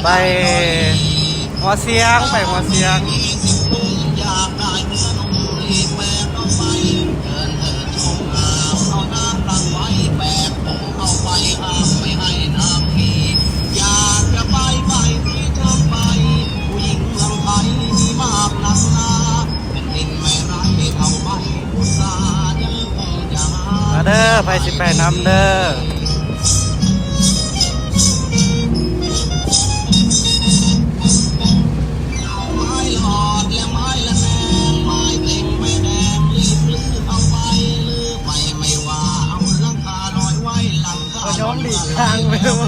ໄປຫົວຊຽງ ໄປຫົວຊຽງ. ມາເດີ ໃຜຊິໄປນຳເດີ. ນາງເປັນເຜົ່າຫ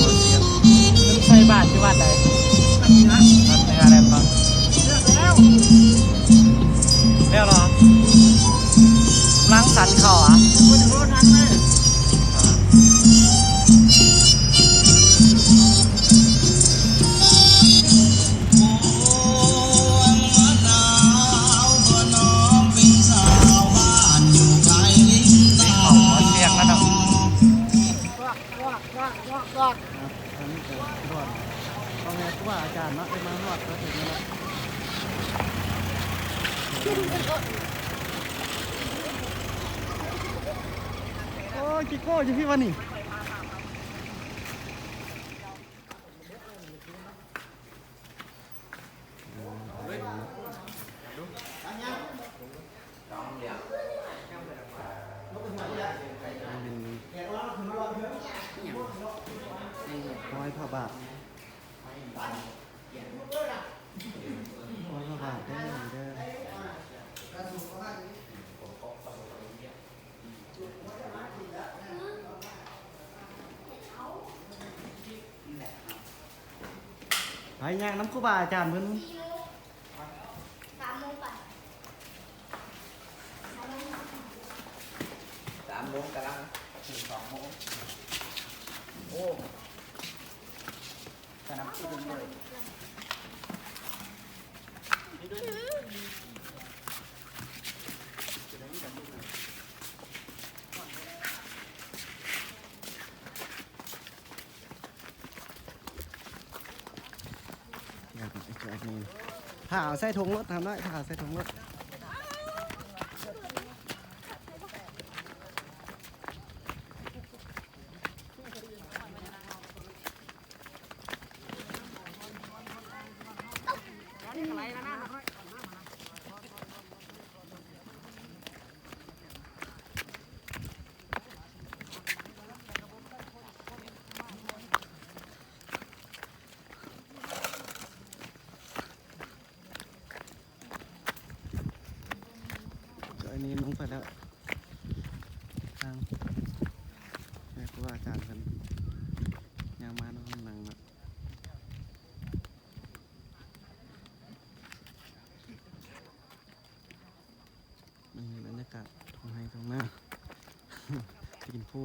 ົວຊຽງ. ເພິ່ນໃສ່ບາດຢູ່ວັດໃດ? ວັດເໜືອ ວັດເໜືອແມ່ນບໍ່? ແລ້ວ ແລ້ວເນາະ. ກຳລັງສັນເຂົ້າຫວາ? ບໍ່ໄດ້ໂລດນັ້ນເລີຍ. ເຂົ້າຫົວຊຽງແລ້ວເນາະ. ຄັບ ອັນນີ້ກໍລອດ ຕ້ອງໃຫ້ຄູບາອາຈານເນາະ ໄດ້ມາຮອດມາເຖິງແລ້ວເນາະ. ໂອ້ຍ ຂີ້ໂກ້ຢູ່ພີ້ວະນີ້. ຮ້ອຍພະບາດ ຮ້ອຍພະບາດເດີ ເດີ. ໄປຍ່າງນຳຄູບາອາຈານເພິ່ນ. ສາມໂມງໄປ ສາມໂມງກຳລັງເຖິງສອງໂມງ. ໂອ້ ກະນຳຂຶ້ນເລີຍ. ຖ້າເອົາໃສ່ຖົງລົດ ທຳໄດ້ ຖ້າເອົາໃສ່ຖົງລົດ. ຈອຍນີ້ລົງໄປແລ້ວ ທາງແມ່ຄູອາຈານເພິ່ນຍ່າງມານຳຫຼັງເນາະ. ນີ້ບັນຍາກາດທົ່ງໄຮ່ທົ່ງນາ ຕີນພູ.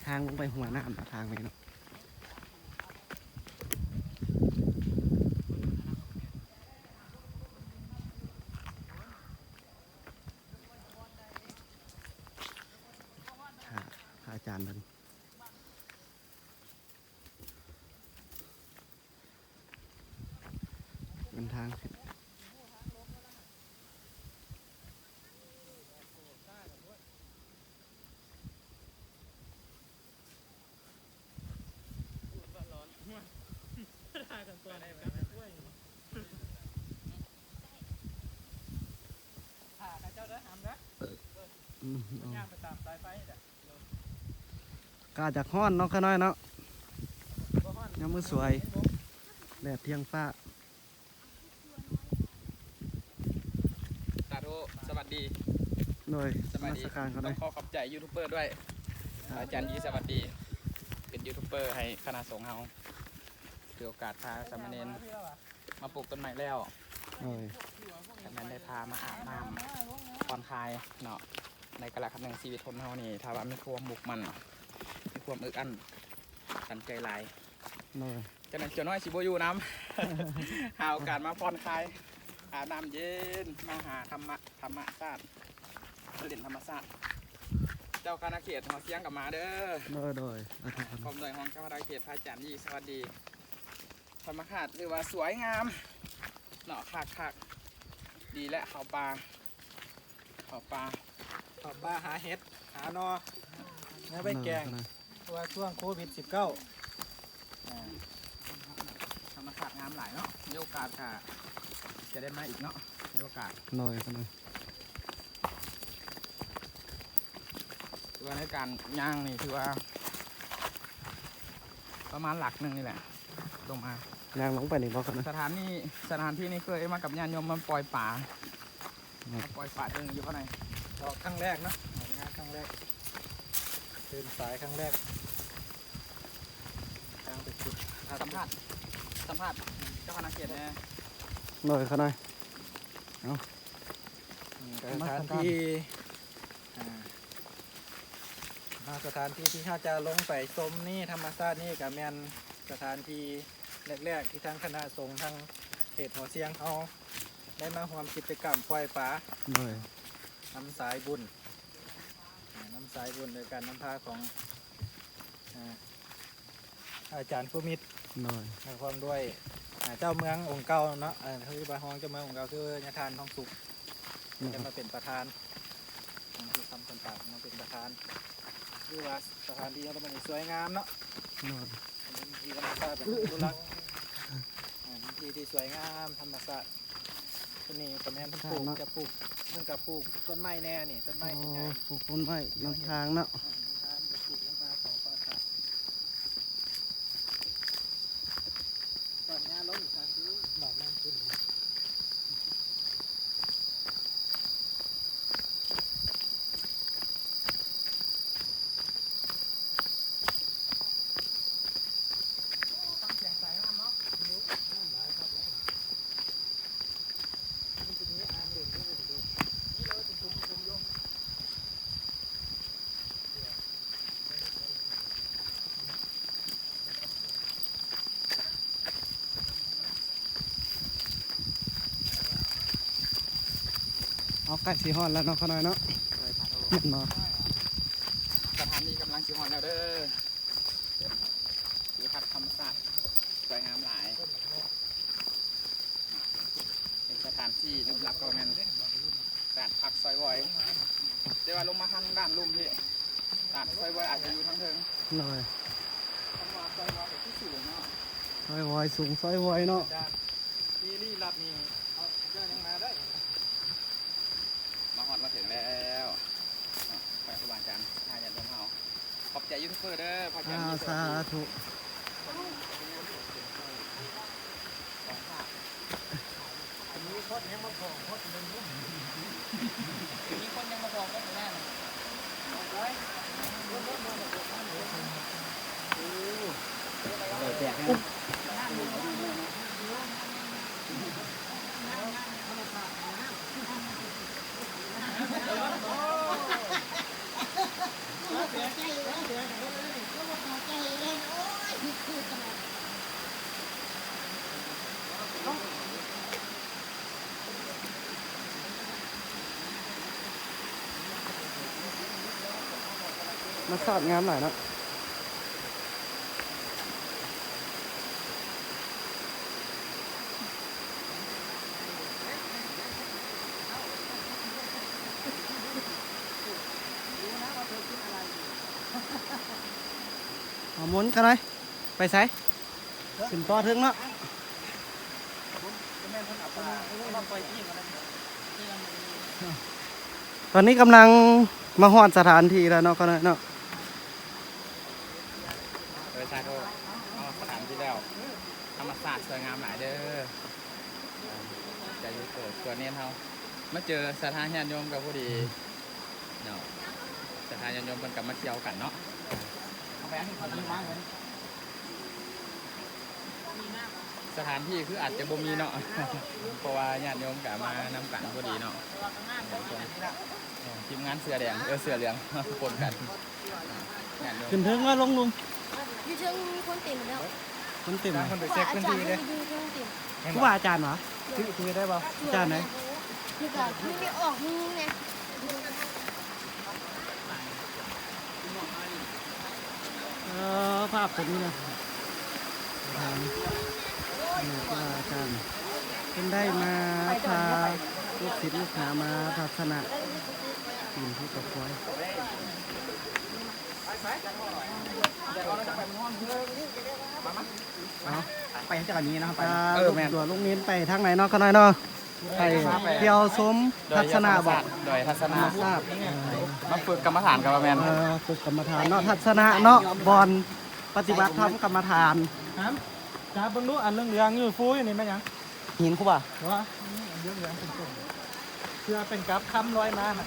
ທາງລົງໄປຫົວນ້ຳ ທາງໄປເນາະ. ຖ້າ ຖ້າອາຈານເພິ່ນ ເປັນທາງຂຶ້ນ. ພາກັນກ່ອນ ພາເຈົ້າເດີຫຳເດີ ອືມ ຍ່າງໄປຕາມສາຍໄຟເດີ ອາກາດຢາກຮ້ອນເນາະ ຂະນ້ອຍເນາະ ບໍ່ຮ້ອນ ຍາມມື້ສວຍ ແດດທ່ຽງຟ້າ. ສາທຸ ສະຫວັດດີ ໂດຍ ສະຫວັດດີ ນະມັດສະການຂະນ້ອຍ ຕ້ອງຂໍຂອບໃຈຢູທູບເບີດ້ວຍ ອາຈານຢີ ສະຫວັດດີ ເປັນຢູທູບເບີໃຫ້ຄະນະສົງເຮົາ ຖືໂອກາດພາສາມະເນນມາປູກຕົ້ນໄມ້ແລ້ວ ໂດຍ ແລ້ວແມ່ນໄດ້ພາມາອາບນ້ຳຜ່ອນຄາຍເນາະ ໃນກາລະຄັ້ງໜຶ່ງຊີວິດຄົນເຮົານີ້ ຖ້າວ່າມີຄວາມມຸກໝັ້ນ ມີຄວາມອຶດອັ້ນຕັນໃຈຫຼາຍ ໂດຍ ຈັ່ງໃດເຈົ້ານ້ອຍຊິບໍ່ຢູ່ນຳ ຫາໂອກາດມາຜ່ອນຄາຍ ອາບນ້ຳເຢັນ ມາຫາທຳມະ ທຳມະຊາດ ມາຫຼິ້ນທຳມະຊາດ ເຈົ້າຄະນະເຂດຫົວຊຽງກໍມາເດີ ໂດຍ ໂດຍ ພ້ອມດ້ວຍຮອງເຈົ້າຄະນະເຂດ ພະອາຈານດີ ສະຫວັດດີ ທຳມະຊາດຖືວ່າສວຍງາມເນາະ ຄັກໆ ດີແຫຼະ ເຂົ້າປ່າ ເຂົ້າປ່າ ເຂົ້າປ່າຫາເຫັດ ຫາໜໍ່ ແນວໄປແກງ ເພາະວ່າຊ່ວງໂຄວິດສິບເກົ້າ ອ່າ ທຳມະຊາດງາມຫຼາຍເນາະ ມີໂອກາດກະຈະໄດ້ມາອີກເນາະ ມີໂອກາດ ໂດຍ ໂດຍ ຖືວ່າໃນການຍ່າງນີ້ຖືວ່າປະມານຫຼັກໜຶ່ງນີ້ແຫຼະ ລົງມາ ຍ່າງລົງໄປນີ້ບໍ່ຄັນນະ ສະຖານນີ້ ສະຖານທີ່ນີ້ເຄີຍມາກັບຍາດໂຍມມາປ່ອຍປາ ມາປ່ອຍປາເຖິງຢູ່ພາຍໃນ ອອກຄັ້ງແລກເນາະ ອອກງານຄັ້ງແລກ ເດີນສາຍຄັ້ງແລກ ທາງໄປຈຸດ ສຳພາດ ສຳພາດເຈົ້າຄະນະເຂດແດ່ ໂດຍ ຂະນ້ອຍ ເອົາ ອືມ ກໍສະຖານທີ່ ອ່າ ສະຖານທີ່ທີ່ເຮົາຈະລົງໄປຊົມນີ້ ທຳມະຊາດນີ້ກໍແມ່ນສະຖານທີ່ແລກໆ ທີ່ທາງຄະນະສົງທາງເຂດຫົວຊຽງເຮົາໄດ້ມາຮ່ວມກິດຈະກຳປ່ອຍປາ ໂດຍ ນຳສາຍບຸນ ອ່າ ນຳສາຍບຸນໂດຍການນຳພາຂອງ ອ່າ ອາຈານຄູມິດ ໂດຍ ແລະ ພ້ອມດ້ວຍ ອ່າ ເຈົ້າເມືອງອົງເກົ່າເນາະ ເອີ ຄືວ່າຮອງເຈົ້າເມືອງອົງເກົ່າ ຄືຍາທ່ານທອງສຸກ ໂດຍ ຈະມາເປັນປະທານ ຄືຄຳສັນຕາມາເປັນປະທານ ຄືວ່າສະຖານທີ່ເຮົາມັນສວຍງາມເນາະ ໂດຍ ເປັນທີ່ທຳມະຊາດ ເປັນທີ່ອະນຸລັກ ອ່າ ເປັນທີ່ທີ່ສວຍງາມທຳມະຊາດ. ຕົວນີ້ກໍແມ່ນເພິ່ນປູກ ເນາະ ຈະປູກ ເພິ່ນກໍປູກຕົ້ນໄມ້ແດ່ນີ້ ຕົ້ນໄມ້ ໂອ້ ໃຫຍ່ ປູກຕົ້ນໄມ້ນຳທາງເນາະ ເອີ ນຳທາງ ຈະປູກນຳທາງຂອງປາກາດ ຕອນນີ້ລົງອີກທາງຄືບາດນ້ຳຂຶ້ນ. ເຮົາໃກ້ຊິຮອດແລ້ວເນາະ ຂະນ້ອຍເນາະ ແມ່ນບໍ່? ສະຖານທີ່ກຳລັງຊິຮອດແລ້ວເດີ ເປັນທິວທັດທຳມະຊາດ ສວຍງາມຫຼາຍ ເປັນສະຖານທີ່ລຶບລັບ ກໍແມ່ນຕະຫຼາດຜັກຊອຍວອຍ ແຕ່ວ່າລົງມາທາງດ້ານລຸ່ມພີ້ ຕະຫຼາດຊອຍວອຍອາດຈະຢູ່ທາງເທິງ ໂດຍ ຄຳວ່າຊອຍວອຍກໍຄືສູງເນາະ ຊອຍວອຍສູງ ຊອຍວອຍເນາະ ທີ່ລີ້ລັບນີ້ ເຮົາເດີນຍັງມາໄດ້. ມາຮອດມາເຖິງແລ້ວ ເນາະ ໄປຄູບາອາຈານ ພາຍາດຂອງເຮົາ ຂອບໃຈຢູທູບເບີເດີ ພະອາຈານ ອ່າ ມີໂຊກ ສາທຸ ມີຄົນຍັງມາຂໍຄົນໜຶ່ງ ມີຄົນຍັງມາຂໍຄົນໜຶ່ງ ໂອ້ ແບກແຮງ. ມັນສາດງາມຫຼາຍເນາະ. ເອົາໝູນກັນໜ້ອຍ ໄປໃສ? ຂຶ້ນຕໍ່ເທິງເນາະ. ຕອນນີ້ກຳລັງມາຮອດສະຖານທີ່ແລ້ວເນາະ ຂະນ້ອຍເນາະ. ໂດຍສາທຸ ຮອດສະຖານທີ່ແລ້ວ ທຳມະຊາດສວຍງາມຫຼາຍເດີ. ຈະຢູ່ໂຕຕົວເນນເຮົາ ມາເຈີສັດທາຍາດໂຍມກໍພໍດີເນາະ ສັດທາຍາດໂຍມເພິ່ນກໍມາທ່ຽວກັນເນາະ. ສະຖານທີ່ຄືອາດຈະບໍ່ມີເນາະ ເພາະວ່າຍາດໂຍມກໍມານຳກັນພໍດີເນາະ. ທີມງານເສື້ອແດງ ເອີ ເສື້ອເຫຼືອງ ປົນກັນ. ຂຶ້ນເທິງວ່າລົງລຸ່ມ ຢູ່ເທິງມີຄົນເຕັມແລ້ວ ຄົນເຕັມ ເພິ່ນໄປເຊັກພື້ນທີ່ເດ້. ຄູບາອາຈານຫວາ? ຈື່ໄດ້ບໍ່? ອາຈານໃດ? ຄືກະມັນໄດ້ອອກມືໄງ. ເອີ ພາບຕົວນີ້ນະ ຖາມແມ່ຄູບາອາຈານ ເພິ່ນໄດ້ມາພາລູກສິດລູກຫາມາທັດສະນະ ປີນພູເຂົາຄວາຍ. ເອົາ ໄປທາງນີ້ເນາະ ໄປ ເອີ ແມ່ນ ຕົວະລົງເນນໄປທາງໃດເນາະ ຂະນ້ອຍເນາະ? ໄປທ່ຽວຊົມທັດສະນະບໍ? ໂດຍ ທັດສະນະ ມາຝຶກກຳມະຖານກໍວ່າແມ່ນ ເອີ ຝຶກກຳມະຖານເນາະ ທັດສະນະເນາະ ບ່ອນປະຕິບັດທຳກຳມະຖານ. ຫາມ ຈັບເບິ່ງດູ ອັນເຫຼືອງໆຢູ່ຟູຢູ່ນີ້ແມ່ນຫຍັງ? ຫີນຄູບາ ວ່າ ເຫຼືອງໆ ເປັນຕົ້ນ ເພື່ອເປັນກັບຄຳລອຍມານະ.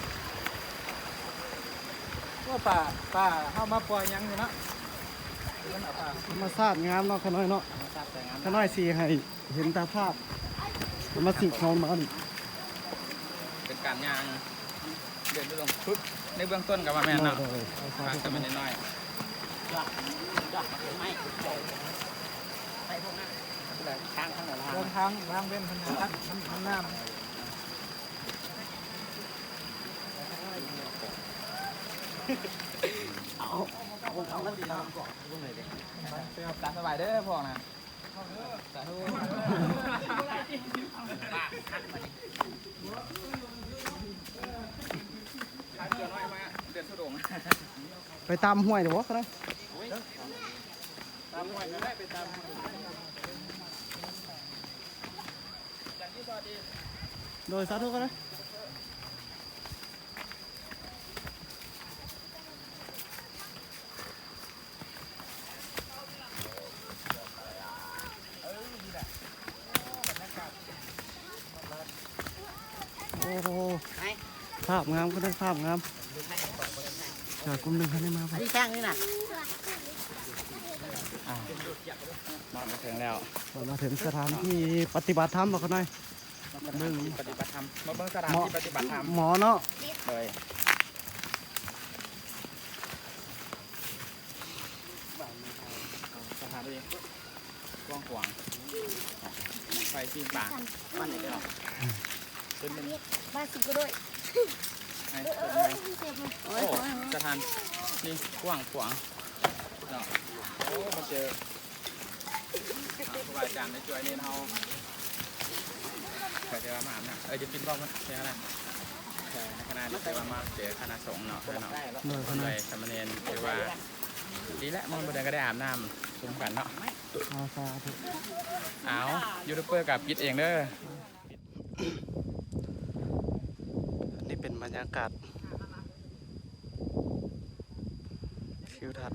ໂອ້ ປາ ປາເຮົາມາປ່ອຍຫຍັງຢູ່ເນາະ. ທຳມະຊາດງາມເນາະ ຂະນ້ອຍເນາະ. ຂະນ້ອຍຊິໃຫ້ເຫັນຕາພາບທຳມະຊາດເຮົາມານີ້ ເປັນການຍ່າງເດີນລົງຝຶກໃນເບື້ອງຕົ້ນກໍວ່າແມ່ນເນາະ. ໂດຍ ມາແຕ່ນ້ອຍໆ ເດີນທາງລາງເວັນ ທາງນ້ຳ ຕາມສະບາຍເດີພວກນະ. ສາທຸ. ໄປຕາມຫ້ວຍເດີບໍ່? ຕາມຫ້ວຍກໍໄດ້ ໄປຕາມ ໂດຍ ສາທຸກໍໄດ້. ໂອ້ໂຫ ພາບງາມ ກໍໄດ້ພາບງາມ. ຈາກກຸ່ມໜຶ່ງເຂົາໄດ້ມາ ອັນນີ້ສ້າງນີ້ນະ. ອ່າ ມາເຖິງແລ້ວ ມາເຖິງສະຖານທີ່ປະຕິບັດທຳ ບໍ່ຂະນ້ອຍ. ເບິ່ງ ສະຖານທີ່ປະຕິບັດທຳ ມາເບິ່ງສະຖານທີ່ປະຕິບັດທຳ ໝໍເນາະ. ໂດຍ ສະຖານທີ່ກວ້າງຂວາງ ໄຟທີ່ກາງ ມັນນີ້ເນາະ ເປັນ ມາຊິກະໂດຍ ໃຫ້ ເອີ ເອີ ເອີ ໂອ້ ສະຖານທີ່ກວ້າງຂວາງເນາະ. ໂອ້ ມາເຈີ ອ່າ ຄູບາອາຈານໄດ້ຊ່ວຍເນນເຮົາ ກໍຖືວ່າມາອາບນ້ຳ ເອີ ຈະປິດບໍ່ມັນເສຍນະ. ເອີ ໃນຂະນະນີ້ຖືວ່າມາເຈີຄະນະສົງເນາະ ເນາະ ໂດຍ ຄະນະ ໂດຍສາມະເນນ ຖືວ່າດີແຫຼະ ມາຮອດບໍ່ເດີນກໍໄດ້ອາບນ້ຳຊຸມກັນເນາະ. ເອົາ ສາທຸ. ເອົາ ຢູທູບເບີກໍປິດເອງເດີ. ອັນນີ້ເປັນບັນຍາກາດທິວທັດ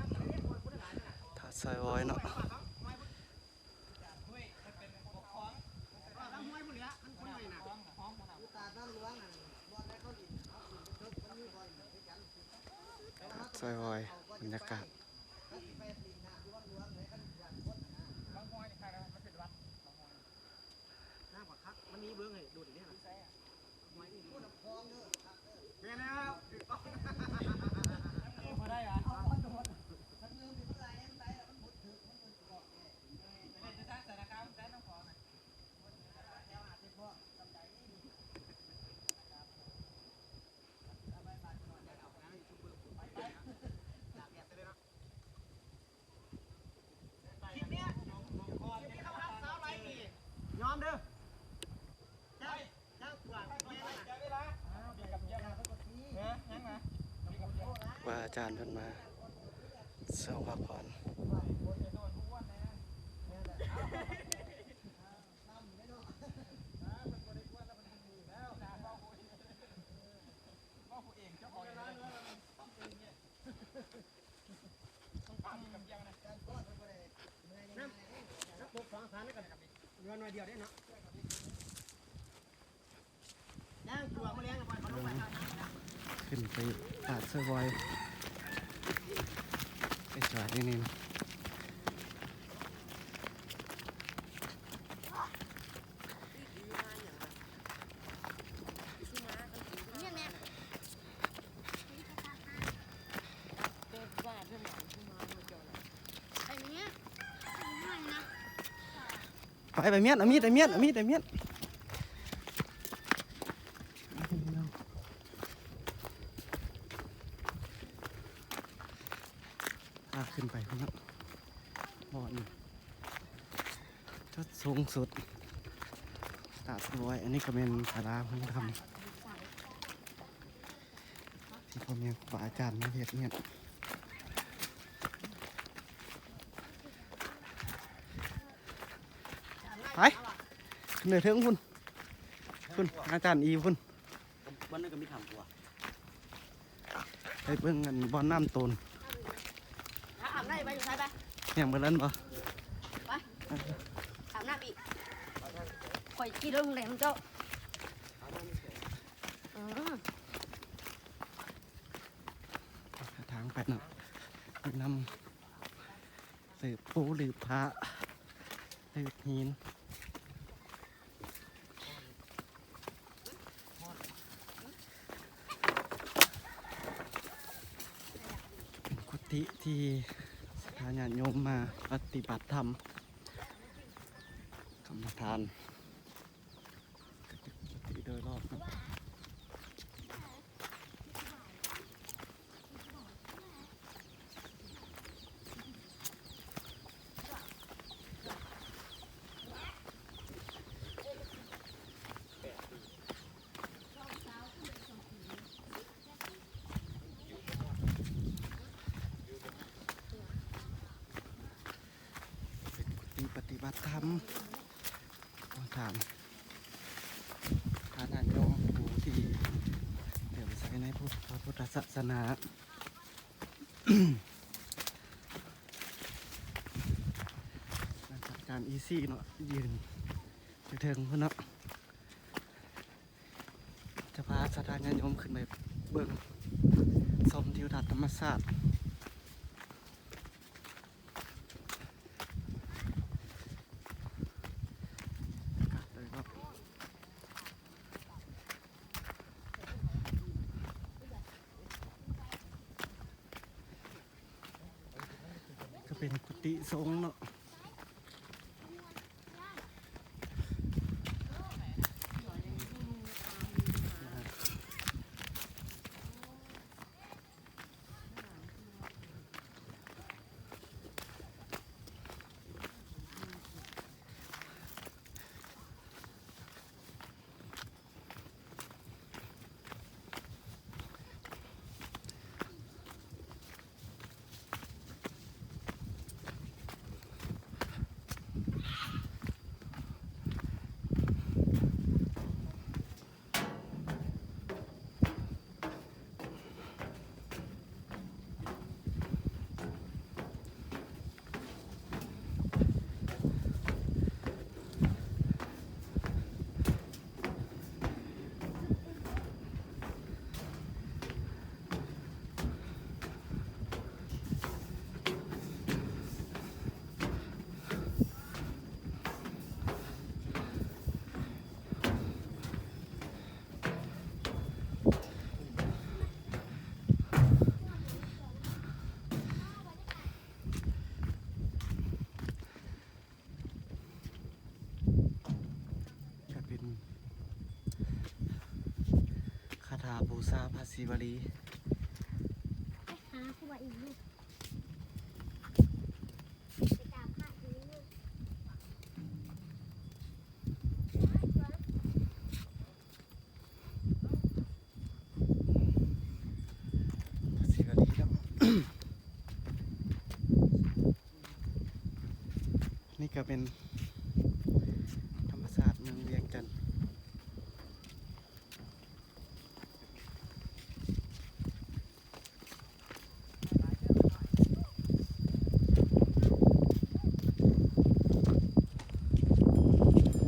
ທາດຊາຍວອຍເນາະ. ຊອຍວອຍ ບັນຍາກາດ. ນ້ຳກໍຄັກ ມັນມີເບິ່ງໃຫ້ດູດອີກເດ້. ແມ່ນແລ້ວ ຖືກຕ້ອງ ບໍ່ໄດ້ຫວາ? ຍອມເດີ ວ່າອາຈານເພິ່ນມາຊ່ວງພັກຜ່ອນ. ນ້ຳເດ້ເນາະ. ຂຶ້ນໄປຕາດເສືອບອຍ ໄປຈອດຢູ່ນີ້. ໄປ ໄປມ້ຽນ ເອົາມີດ ໄປມ້ຽນ ເອົາມີດ ໄປມ້ຽນ. ພາຂຶ້ນໄປພຸ້ນເນາະ ບ່ອນຈຸດສູງສຸດຕາດສະບອຍ. ອັນນີ້ກໍແມ່ນສາລາໂຮງທຳ ທີ່ພໍ່ແມ່ຄູບາອາຈານມາເຮັດວຽກ. ໄປ ຂຶ້ນໄປເທິງພຸ້ນ ພຸ້ນ ອາຈານອີພຸ້ນ. ບ່ອນນັ້ນກໍມີຖ້ຳກວ່າ ໄປເບິ່ງອັນບ່ອນນ້ຳໂຕນ. ອາບນ້ຳໄປ ຢູ່ໃສໄປ ຍັງບໍ່ທັນບໍ່? ໄປ ອາບນ້ຳອີກ ຂ້ອຍຂີ່ລົດແລ່ນນຳເຈົ້າ. ອືມ ທາງໄປເນາະ ມີນ້ຳ ຫຼືປູຫຼືຜາ ຫຼືຫີນ. ເປັນກຸຕິທີ່ສັດທາຍາດໂຍມມາປະຕິບັດທຳ ກຳມະຖານ ກະເປັນກຸຕິໂດຍລອບເນາະ. ເປັນກຸຕິປະຕິບັດທຳ ຂອງທ່ານ ພະຍາດໂຍມຜູ້ທີ່ເຫຼື້ອມໃສໃນພຸດ ພະພຸດທະສາສະໜາ. ຫຼັງຈາກການອີຊີເນາະ ຢືນຢູ່ເທິງພຸ້ນເນາະ ຈະພາສັດທາຍາດໂຍມຂຶ້ນໄປເບິ່ງຊົມທິວທັດທຳມະຊາດ. ກະເປັນກຸຕິສົງເນາະ. ກະເປັນຄາຖາບູຊາພະສີວະລີ. ໄປຫາຜູ້ວ່າອີກລູກ ໄປຕາມພະອີກລູກ. ນີ້ກະເປັນທຳມະຊາດເມືອງວຽງຈັນ. ເ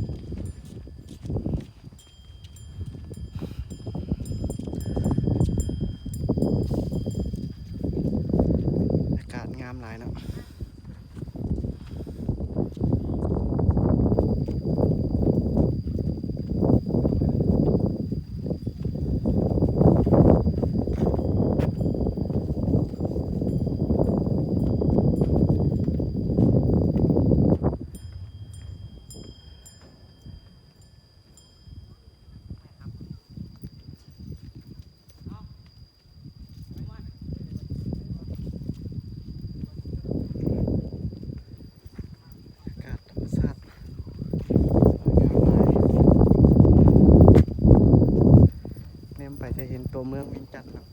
ເມືອງວຽງຈັນເນາະ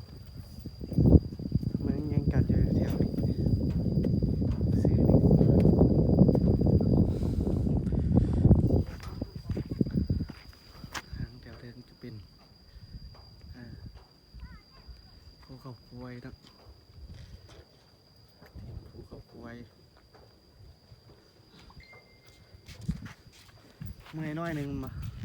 ເມືອງວຽງຈັນຢູ່ແຖວນີ້ ຊື່ນີ້ ທາງແຖວເທິງຈະເປັນ ອ່າ ພູເຂົາຄວາຍເນາະ ທີມພູເຂົາຄວາຍ ເມື່ອຍໜ້ອຍໜຶ່ງ ມາ